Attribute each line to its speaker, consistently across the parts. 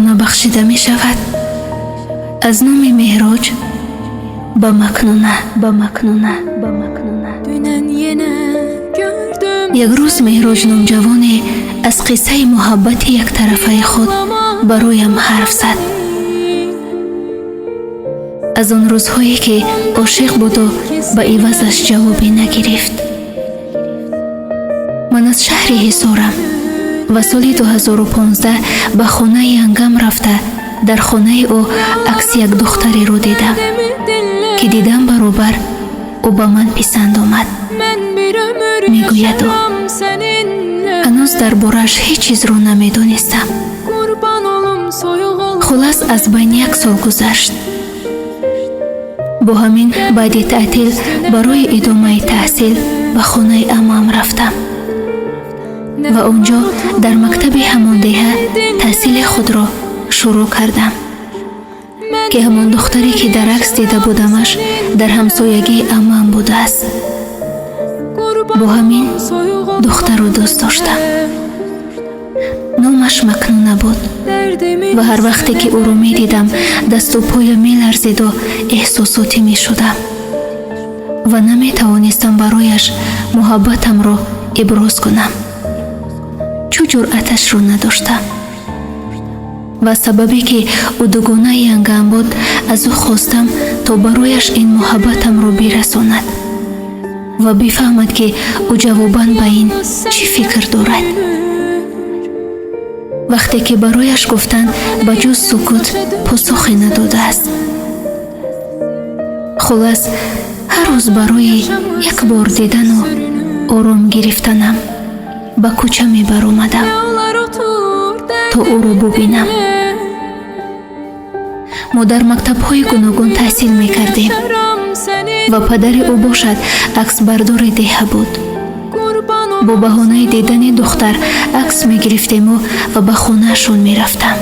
Speaker 1: Тарона бахшида мешавад аз номи Меҳроҷ ба Макнуна, ба Макнуна, ба Макнуна.
Speaker 2: Dünən yenə gördüm.
Speaker 1: Як рӯз Меҳроҷ ном ҷавоне аз қиссаи муҳаббати яктарафаи худ бароям ҳарф зад. Аз он рӯзҳое, ки ошиқ буду ба ивазаш ҷавобе нагирифт. Ман аз шаҳри Ҳисорам ва соли 2015 ба хонаи янгам рафта, дар хонаи ӯ акси як духтареро дидам, ки дидам баробар ӯ ба ман писанд омад,
Speaker 2: Mən bir ömür
Speaker 1: мегӯяд ӯ.
Speaker 2: yaşaram səninlə.
Speaker 1: Ҳанӯз дар борааш ҳеҷ чизро намедонистам.
Speaker 2: Qurban olum, soyuq olma.
Speaker 1: Хулас, аз байни як сол гузашт. Бо ҳамин, баъди таътил барои идомаи таҳсил ба хонаи амаам рафтам ва он ҷо дар мактаби ҳамон деҳа таҳсили худро шурӯъ кардам, ки ҳамон духтаре, ки дар акс дида будамаш, дар ҳамсоягии амаам будааст.
Speaker 2: Qurban
Speaker 1: Бо ҳамин
Speaker 2: olum, soyuq olma.
Speaker 1: духтарро дӯст доштам. Номаш Макнуна буд.
Speaker 2: Dərdimin
Speaker 1: Ва ҳар вақте ки ӯро медидам, дасту поям меларзиду эҳсосотӣ мешудам ва наметавонистам барояш муҳаббатамро иброз кунам, чӯ ҷуръаташро надоштам. Ва сабабе ки ӯ дугонаи янгаам буд, аз ӯ хостам, то барояш ин муҳаббатамро бирасонад ва бифаҳмад, ки ӯ ҷавобан ба ин чӣ фикр дорад. Вақте ки барояш гуфтанд, ба ҷуз сукут посухе надодааст. Хулас, ҳар рӯз барои як бор дидану ором гирифтанам ба кӯча мебаромадам,
Speaker 2: Ne olar, otur
Speaker 1: то ӯро бубинам. Мо дар мактабҳои гуногун таҳсил мекардем
Speaker 2: Yaşaram səninlə.
Speaker 1: ва падари ӯ бошад аксбардори деҳа буд.
Speaker 2: Qurban
Speaker 1: Бо баҳонаи дидани духтар акс мегирифтему ва ба хонаашон мерафтам.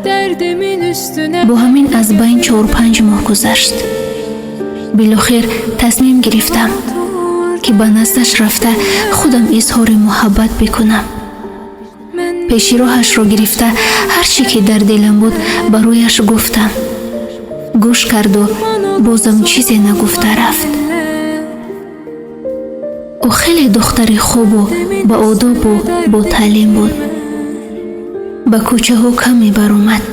Speaker 2: Dərdimin üstünə
Speaker 1: Бо ҳамин аз байн 4-5 моҳ гузашт. Билохир тасмим гирифтам, ки ба наздаш рафта, худам изҳори муҳаббат бикунам.
Speaker 2: Mən
Speaker 1: Пеши роҳашро гирифта, ҳар чӣ ки дар дилам буд, барояш гуфтам. Гӯш карду бозам чизе нагуфта рафт. Ӯ хеле духтари хубу баодобу ботаълим буд. Ба кӯчаҳо кам мебаромад,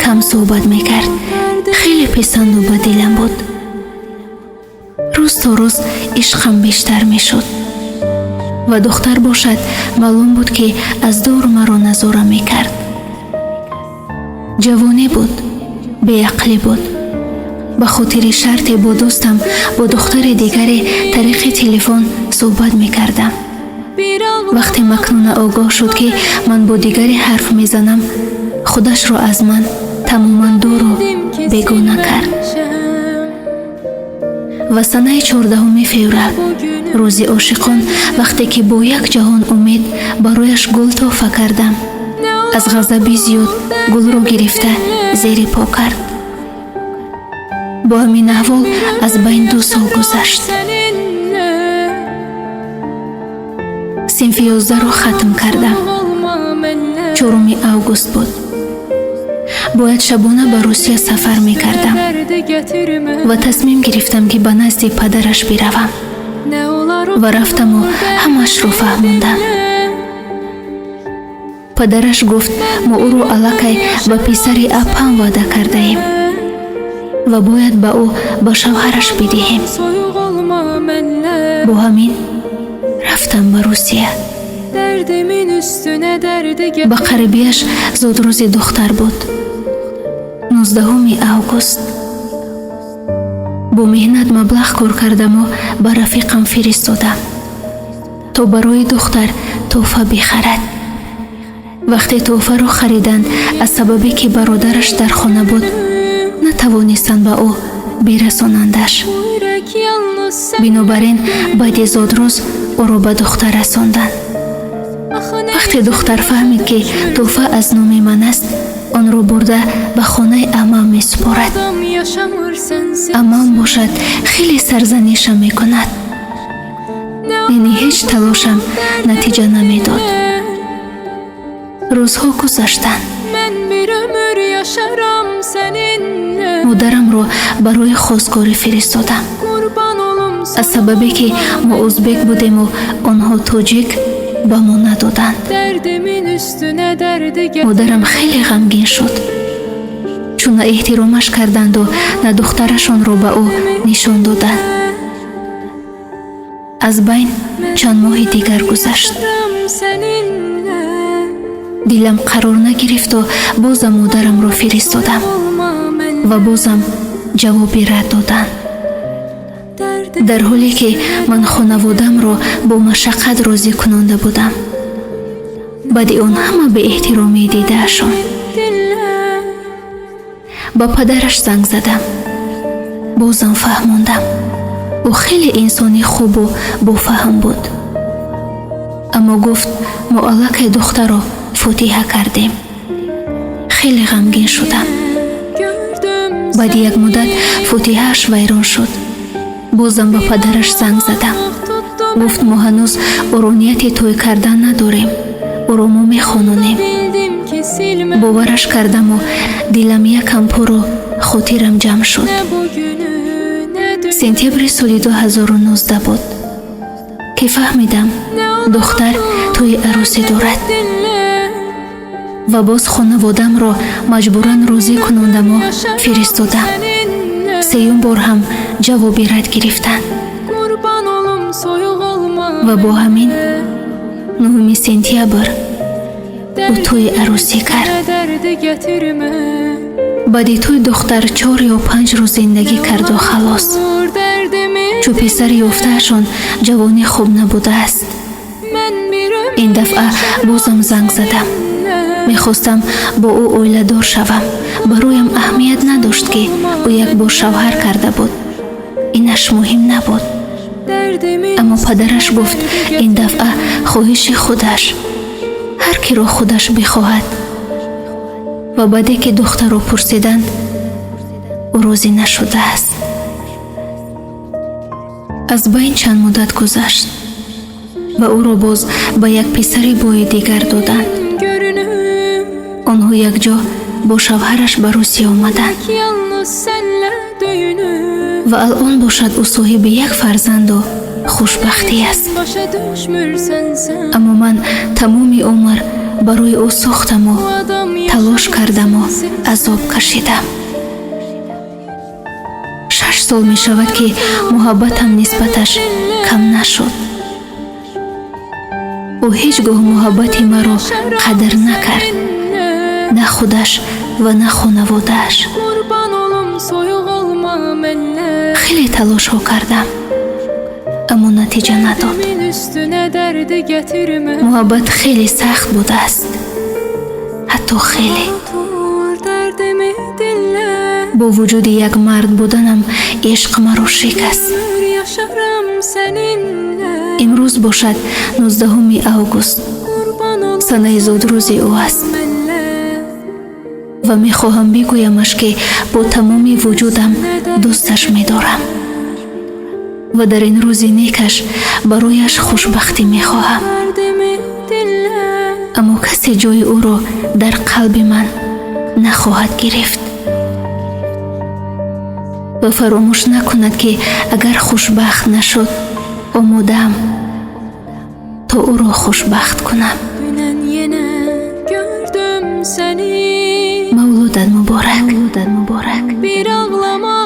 Speaker 1: кам суҳбат мекард. Хеле писанду ба дилам буд. Рӯз то рӯз ишқам бештар мешуд ва духтар бошад, маълум буд, ки аз дур маро назора мекард. Ҷавонӣ буд, беақлӣ буд. Ба хотири шарте бо дӯстам бо духтари дигаре тариқи телефон суҳбат мекардам.
Speaker 2: Bir al
Speaker 1: Вақте Макнуна огоҳ шуд, ки ман бо дигаре ҳарф мезанам, худашро аз ман тамоман дуру бегона кард.
Speaker 2: kesilməmişəm.
Speaker 1: Ва санаи 14-уми феврал, рӯзи ошиқон, вақте ки бо як ҷаҳон умед барояш гул тӯҳфа кардам, аз ғазаби зиёд гулро гирифта зери по кард. Бо ҳамин аҳвол аз байн 2 сол гузашт.
Speaker 2: Səninlə.
Speaker 1: Синфи 11-ро хатм кардам.
Speaker 2: Olma mənlə.
Speaker 1: 4-уми август буд. Бояд шабона ба Русия сафар мекардам
Speaker 2: Dərdi gətirmə.
Speaker 1: ва тасмим гирифтам, ки ба назди падараш биравам.
Speaker 2: Nə olar,
Speaker 1: Ва рафтаму ҳамаашро фаҳмондам. Падараш гуфт: «Мо ӯро аллакай ба писари апам ваъда кардаем ва бояд ба ӯ ба шавҳараш бидиҳем».
Speaker 2: Soyuq olma mənlə.
Speaker 1: Бо ҳамин рафтам ба Русия.
Speaker 2: Dərdimin üstünə dərdi
Speaker 1: Ба қарибияш зодрӯзи духтар буд, 19-уми август. Бо меҳнат маблағ кор кардаму ба рафиқам фиристодам, то барои духтар тӯҳфа бихарад. Вақте тӯҳфаро хариданд, аз сабабе ки бародараш дар хона буд, натавонистанд ба ӯ бирасонандаш.
Speaker 2: Ürək yalnız sən.
Speaker 1: Бинобар ин, баъди зодрӯз ӯро ба духтар расонданд.
Speaker 2: Axı nə
Speaker 1: Вақте духтар фаҳмид, ки тӯҳфа аз номи ман аст, онро бурда ба хонаи амам месупорад.
Speaker 2: Adam yaşamır sənsiz.
Speaker 1: Амам бошад, хеле сарзанишам мекунад, яъне ҳеҷ талошам натиҷа намедод. Рӯзҳо гузаштанд.
Speaker 2: Mən bir ömür Yaşaram seninle.
Speaker 1: Модарамро барои хостгорӣ фиристодам.
Speaker 2: Kurban olum
Speaker 1: Аз сабабе ки мо ӯзбек будему онҳо тоҷик, ба мо надоданд.
Speaker 2: Derdimin üstüne derdi
Speaker 1: Модарам хеле ғамгин шуд, чун на эҳтиромаш карданду, на духтарашонро ба ӯ нишон доданд. Аз байн чанд моҳи дигар гузашт.
Speaker 2: Yaşaram seninle.
Speaker 1: Дилам қарор нагирифту бозам модарамро фиристодам
Speaker 2: Olma
Speaker 1: ва бозам ҷавоби рад доданд.
Speaker 2: Derdi
Speaker 1: Дар ҳоле ки ман хонаводаамро бо машаққат розӣ кунонда будам, баъди он ҳама беэҳтиромии дидаашон.
Speaker 2: Dinle.
Speaker 1: Ба падараш занг задам, бозам фаҳмондам. Ӯ хеле инсони хубу бофаҳм буд, аммо гуфт: «Мо аллакай духтарро фотиҳа кардем». Хеле ғамгин шудам.
Speaker 2: Gördüm
Speaker 1: Баъди як муддат фотиҳааш вайрон шуд. Бозам ба падараш занг задам.
Speaker 2: Tuttum
Speaker 1: Гуфт: «Мо ҳанӯз ӯро нияти тӯй кардан надорем, ӯро мо мехононем».
Speaker 2: Bildim ki silme
Speaker 1: Бовараш кардаму дилам якам пуру хотирам ҷамъ шуд.
Speaker 2: Ne bugünü ne dün
Speaker 1: Сентябри соли 2019 буд, ки фаҳмидам, духтар тӯи арӯсӣ дорад.
Speaker 2: Dinle.
Speaker 1: Ва боз хонаводаамро маҷбуран розӣ кунондаму фиристодам.
Speaker 2: Seninle.
Speaker 1: Сеюм бор ҳам ҷавоби рад гирифтанд.
Speaker 2: Kurban olum soyuq olma.
Speaker 1: Ва бо ҳамин 9 сентябр ӯ тӯи арӯсӣ кард.
Speaker 2: Ne derdi getirme.
Speaker 1: Баъди тӯй духтар 4 ё 5 рӯз зиндагӣ карду халос.
Speaker 2: Olur derdimi
Speaker 1: Чун писари ёфтаашон ҷавони хуб набудааст.
Speaker 2: Ben bir ömür
Speaker 1: Ин дафъа бозам занг задам. Мехостам бо ӯ оиладор шавам. Бароям аҳамият надошт, ки ӯ як бор шавҳар карда буд, инаш муҳим набуд.
Speaker 2: Derdimin
Speaker 1: Аммо падараш гуфт, ин дафъа хоҳиши худаш, ҳар киро худаш бихоҳад. Ва баъде ки духтарро пурсиданд, ӯ розӣ нашудааст. Аз байн чанд муддат гузашт ва ӯро боз ба як писари бои дигар доданд.
Speaker 2: Görünür
Speaker 1: Онҳо якҷо бо шавҳараш ба Русия омаданд.
Speaker 2: Yalnız senle döyünür
Speaker 1: Ва алон бошад, ӯ соҳиби як фарзанду хушбахтӣ аст.
Speaker 2: Başa düşmürsən sen
Speaker 1: Аммо ман тамоми умр барои ӯ сӯхтаму
Speaker 2: Bu adam
Speaker 1: талош кардаму
Speaker 2: yaşasın
Speaker 1: азоб кашидам. 6 сол мешавад, ки муҳаббатам нисбаташ кам нашуд. Ӯ ҳеҷ гоҳ муҳаббати маро қадр накард,
Speaker 2: Seninle.
Speaker 1: На худаш ва на хонаводааш.
Speaker 2: Kurban olum soyuq olma mənlə.
Speaker 1: Хеле талошҳо кардам, аммо натиҷа надод.
Speaker 2: Derdimin üstüne derdi getirme.
Speaker 1: Муҳаббат хеле сахт будааст, ҳатто хеле.
Speaker 2: Otur derdimi dinle.
Speaker 1: Бо вуҷуди як мард буданам, ишқ маро шикаст.
Speaker 2: Ömür yaşaram seninle.
Speaker 1: Имрӯз бошад 19 август,
Speaker 2: Kurban olum
Speaker 1: санаи зодрӯзи ӯ аст
Speaker 2: mənlə.
Speaker 1: ва мехоҳам бигӯямаш, ки бо тамоми вуҷудам дӯсташ медорам ва дар ин рӯзи некаш барояш хушбахтӣ мехоҳам.
Speaker 2: Derdimi dinle.
Speaker 1: Аммо касе ҷои ӯро дар қалби ман нахоҳад гирифт ва фаромӯш накунад, ки агар хушбахт нашуд, омодаам то ӯро хушбахт кунам.
Speaker 2: Dünən yenə gördüm seni.
Speaker 1: Мавлудат муборак, мавлудат муборак.
Speaker 2: Bir ağlama.